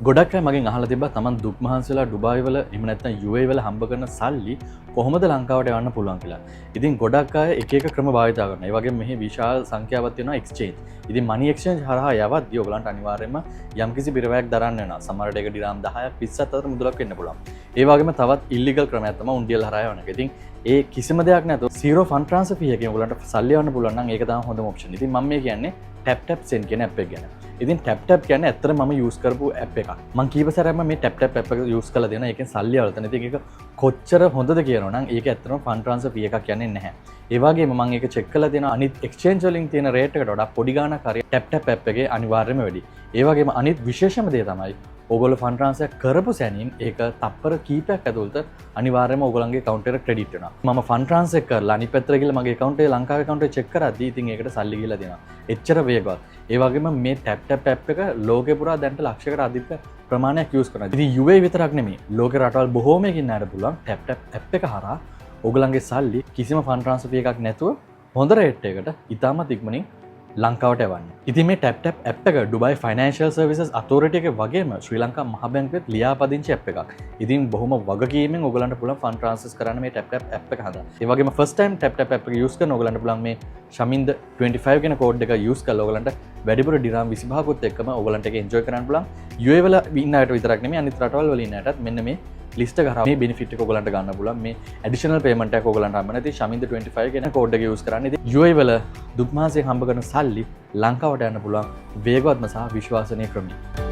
ගොඩක් අය මගෙන් අහලා තිබ්බා තමන් දුක් මහන්සි වෙලා ඩුබායි වල එහෙම නැත්නම් UAE වල හම්බ කරන සල්ලි කොහොමද ලංකාවට යවන්න පුළුවන් කියලා. ඉතින් ගොඩක් අය එක එක ක්‍රම භාවිතා කරනවා. ඒ වගේම මෙහි විශාල සංඛ්‍යාවක් තියෙනවා එක්ස්චේන්ජ්. ඉතින් මනි එක්ස්චේන්ජ් හරහා යවද්දී ඔයගලන්ට අනිවාර්යයෙන්ම යම්කිසි පිරවැයක් දරන්න වෙනවා. සමහරට ඒක ඩිරාම් 10ක් 20ක් අතර මුදලක් වෙන්න පුළුවන්. ඒ වගේම තවත් ඉල්ලීගල් ක්‍රමයක් තමයි උන්ඩියල් හරහා යවන එක. ඉතින් ඒ කිසිම දෙයක් නැතුව සීරෝ ෆන්ඩ් ට්‍රාන්ස්ෆර් ෆී එකකින් ඔයගලන්ට සල්ලි යවන්න පුළුවන් නම් ඒක තමයි හොඳම ඔප්ෂන්. ඉතින් මම මේ කියන්නේ ටැප් ටැප් සෙන්ඩ් කියන ඇප් එක ගැන. ඉතින් ටැප් ටැප් කියන්නේ ඇත්තටම මම යූස් කරපු ඇප් එකක්. මං කීප සැරයක්ම මේ ටැප් ටැප් ඇප් එක යූස් කරලා දෙනවා. ඒකෙන් සල්ලි යවලා තියෙනවා. ඉතින් ඒක කොච්චර හොඳද කියනවා නම් ඒක ඇත්තටම ෆන්ඩ් ට්‍රාන්ස්ෆර් ෆී එකක් යන්නේ නැහැ. ඒ වගේම මං ඒක චෙක් කරලා තියෙනවා, අනිත් එක්ස්චේන්ජ් වලින් තියෙන රේට් එකට වඩා පොඩි ගාණක් හරි ටැප් ටැප් ඇප් එකේ අනිවාර්යයෙන්ම වැඩි. ඒ වගේම අනිත් විශේෂම දේ තමයි ඕගොල්ලෝ ෆන්ඩ් ට්‍රාන්ස්ෆර් කරපු සැනින් ඒක තප්පර කීපයක් ඇතුළත අනිවාර්යයෙන්ම ඕගොල්ලන්ගේ ඇකවුන්ට් එකට ක්‍රෙඩිට් වෙනවා. මම ෆන්ඩ් ට්‍රාන්ස්ෆර් කරලා අනිත් පැත්තට ගිහලා මගේ ඇකවුන්ට් එකේ, ලංකාවේ ඇකවුන්ට් එක චෙක් කරද්දී ඉතින් ඒකට සල්ලි ගිහලා දෙනවා. එච්චර වේගවත්. ඒ වගේම මේ ටැප් ටැප් ඇප් එක ලෝකෙ පුරා දැනට ලක්ෂයකට අධික ප්‍රමාණයක් යූස් කරනවා. ඉතින් UAE විතරක් නෙමෙයි, ලෝකෙ රටවල් බොහෝමයකින් අයට පුළුවන් ටැප් ටැප් ඇප් එක හරහා ඕගොල්ලන්ගේ සල්ලි කිසිම ෆන්ඩ් ට්‍රාන්ස්ෆර් ෆී එකක් නැතුව හොඳ රේට් එකකට ඉතාමත් ඉක්මනින් ලංකාවට එවන්න. ඉතින් මේ ටැප් ටැප් ඇප් එක ඩුබායි ෆයිනෑන්ෂියල් සර්විසස් අතෝරිටි එකේ වගේම ශ්‍රී ලංකා මහ බැංකුවෙත් ලියාපදිංචි ඇප් එකක්. ඉතින් බොහොම වගකීමෙන් ඔයගලන්ට පුළුවන් ෆන්ඩ් ට්‍රාන්ස්ෆර්ස් කරන්න මේ ටැප් ටැප් ඇප් එක හදා. ඒ වගේම first time tap tap app එක යූස් කරන ඔයගලන්ට පුළුවන් මේ ශමින්ද 25 කියන කෝඩ් එක යූස් කරලා ඔයගලන්ට වැඩිපුර ඩිරාම් 25කුත් එක්කම ඔයගලන්ට ඒක එන්ජොයි කරන්න පුළුවන්. UAE වල ඉන්න අයට විතරක් නෙමෙයි, අනිත් රටවල් වල ඉන්න අයටත් මෙන්න මේ ලිස්ට් එක හරහා මේ බෙනිෆිට් එක ඔයගලන්ට ගන්න පුළුවන්. මේ ඇඩිෂනල් පේමන්ට් එකක් ඔයගලන්ට හම්බ වෙනවා. ඉතින් ශමින්ද 25 කියන කෝඩ් එක යූස් කරන්න. ඉතින් UAE වල දුක් මහන්සියෙන් හම්බ කරන සල්ලි ලංකාවට යන්න පුළුවන් වේගවත්ම සහ විශ්වාසනීය ක්‍රමය.